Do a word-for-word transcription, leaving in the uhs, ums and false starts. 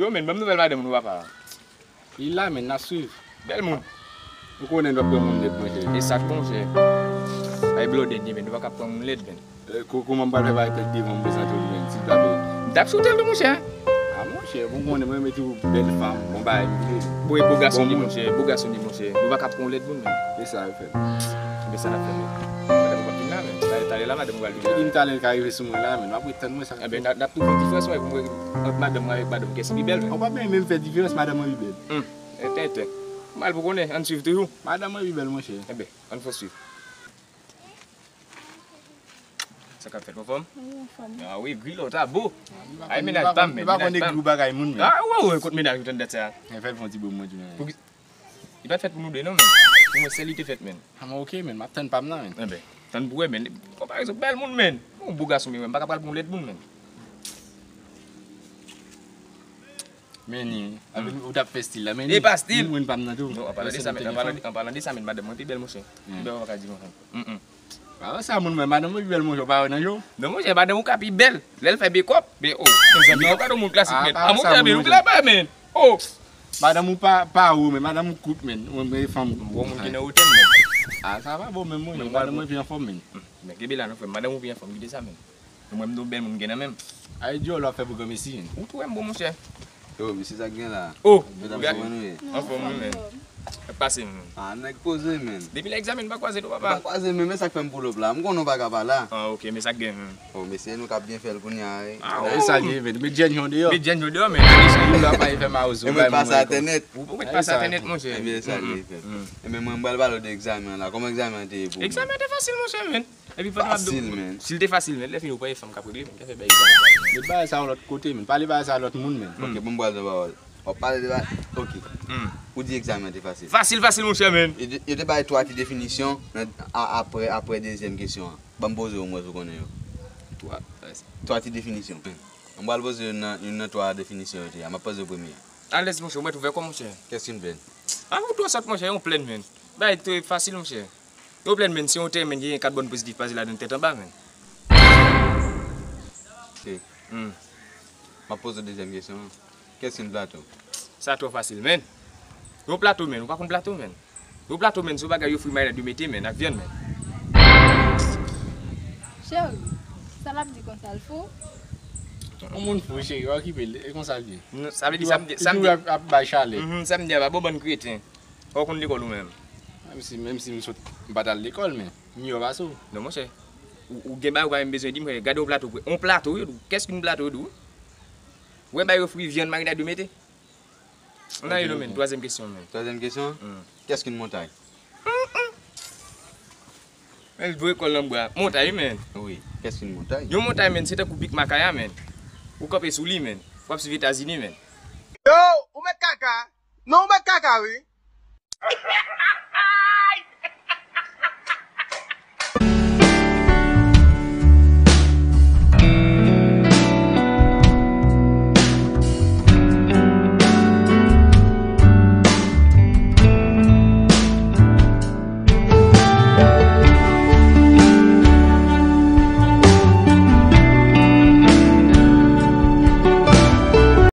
Yo, men, ban m nouvèl madanm nou papa. Li la, men, n ap swiv. Bèl moun. Ou konnen n p ap pran moun lèd, monchè. E sa k bon, monchè. Ay blòdè, men, nou pa ka pran moun lèd, men. Eh, ko-, kòman m pral fè bay tèt devan m prezante w li menm, silvouplè? M t ap sou tèl tou, monchè. Ah, monchè, bon, konnen mwen renmen tou bèl fanm, bon bagay, m vle. Bon, e bo gason li, monchè, bo gason li, monchè. Nou pa ka pran lèd moun, men. E sa yo fè. Men sa n ap fè, men. Madanm ou p ap vin la, men. Talè, talè la, madanm ou pral vin la. Li di m talè l ka rive sou mwen la, men. M ap ret tann mwen sa. Enben, n ap, n ap twouve yon diferans, wè, pou mwen, ant madanm mwen avèk madanm, kiyès ki pi bèl, men. Ou pa menm, menm fè diferans, madanm mwen pi bèl. Hum, entèntè. M al pou konnen, ann swiv toujou. Madanm mwen pi bèl, monchè. Enben, ann fò swiv. Sa k ap fèt, anfòm? Wi, anfòm. Ah wi, grilo ta bo. Ay, mennaj pa m, men, mennaj pa m. Li pa konn egri bagay moun, men. Ah, wè, wè, kot mennaj ou tande dat sa? Fè l fè yon ti bo mwen tou, men. Pou ki, li pa t fèt pou nou de, non, men. Pou mwen, sèl li te fèt, men. Ah, men, ok, men, m ap tann pa m nan, men. Enben, tann pou wè, men. Konparezon, bèl moun, men. Yon bo gason, men, m pa ka pral pou yon lèd moun, men. Men ni, ou t ap fè stil la, men ni. E pa stil. Moun pa m nan tou. Non, an palan de sa, men, an palan de, an palan de sa, men, madanm mwen pi bèl, monchè. Pi bèl, ou pa ka di konsa. Mm, mm. Pa wè sa, moun mwen, madanm mwen pi bèl, monchè, ou pa wè nan je w? Non, monchè, madanm ou ka pi bèl. Lè l fè bekòp, men, oh, mezanmi, yo gade yon moun klasik, men. Ah, monchè, men, ou klè, men. Oh. Madanm ou pa, pa wo, men, madanm ou kout, men. Ou, men, fanm. Bon, moun ki nan wotè m, men. Ah, sa pa bon, men, monchè, madanm mwen pi anfòm, men. Men, kenbe la, non, frè m, madanm ou pi anfòm, kite sa, men. Mwen, m di w bèl moun gen nan men m. Ay, dyòl w ap fè pou granmesi, men. Ou tou wè m bon, monchè. Yo, mesye, sa k gen la? Oh, gade. Anfòm, wi, men. Pase, men. Ah, nèg poze, men. Depi lè egzamen, n pa kwaze tou, papa. Pa kwaze, men, men sa k fè m pull up la. M konnen w pa ka pa la. Ah, ok, men sa k gen, men. Oh, mesye, nou k ap byen fè l kounye a, wi. Ah, e sa l ye, men. Met jèn jan deyò. Met jèn jan deyò, men. Aleksandro la pa fè mawozo. E mwen pase atè nèt. Ou mèt pase atè nèt, monchè. Ebyen, sa l ye, frè m. Ebyen, mwen, m pral pale w de egzamen an la. Kòman egzamen an te ye pou ou? Egzamen an te fasil, monchè, men. Epi pandan m ap di w, fasil, men. Si l te fasil, men, lè fini, ou pa gen fanm k ap regle, men, k ap fè bay egzamen. Met bagay sa yon lòt kote, men. Pale bagay sa lòt moun, men. Ok, bon, m pral di yon pawòl. W ap pale de bagay. Ok. Ou di egzamen an te fasil. Fasil, fasil, monchè, men. Yo te, yo te bay twa ti definisyon nan, a, apre, apre dezyèm kesyon an. Ban m poze yo, m wè si w konnen yo. Twa. Twa ti definisyon. M pral poze youn nan, youn nan twa definisyon yo te a. M ap poze w premye a. Alèz, monchè, ou mèt ouvè kò, monchè. Qu'est-ce qu'une plaine? Ah, ou twò sòt, monchè, yon plèn, men. Bagay te fasil, monchè. Yon plèn, men, se yon tè, men, ki gen kat bòn pozitif pase ladan l tèt anba, men. Ok. Hmm. M ap poze w dezyèm kesyon an. Qu'est-ce qu'une plateau? Sa twò fasil, men. Yon plato, men, ou pa konn plato, men. Yon plato, men, se yon bagay yo fri marinad, yo mete, men, ak vyann, men. Cheri, sa l ap di konsa l fou? Yon moun fou, cheri, pa okipe l, e konsa l ye. Non, sa vle di, sa m di, sa m di, ap, ap bay chalè. Mhm, sa m di a pa bon bann kreten. Ou konn lekòl ou menm? Menm si, menm si m sot, m pa t al lekòl, men m miyò pase w. Non, monchè. Ou, ou gen bagay ou pa menm bezwen di m, frè. Gade yon plato, yon plato, yo di w. Qu'est-ce qu'une plateau, yo di w? Ou wè bagay yo fri vyann marinad yo mete? Ann ale non, men, twazyèm kesyon, men. Twazyèm kesyon? Hmm. Qu'est-ce qu'une montagne? Men l voye kò l nan bwa. Montay, men. Wi. Qu'est-ce qu'une montagne? Yon montay, men, se tankou Big Mac a, men. Ou kanpe sou li, men. W ap swiv Etazini, men. Yo, ou mèt kaka. Non, ou mèt kaka, wi.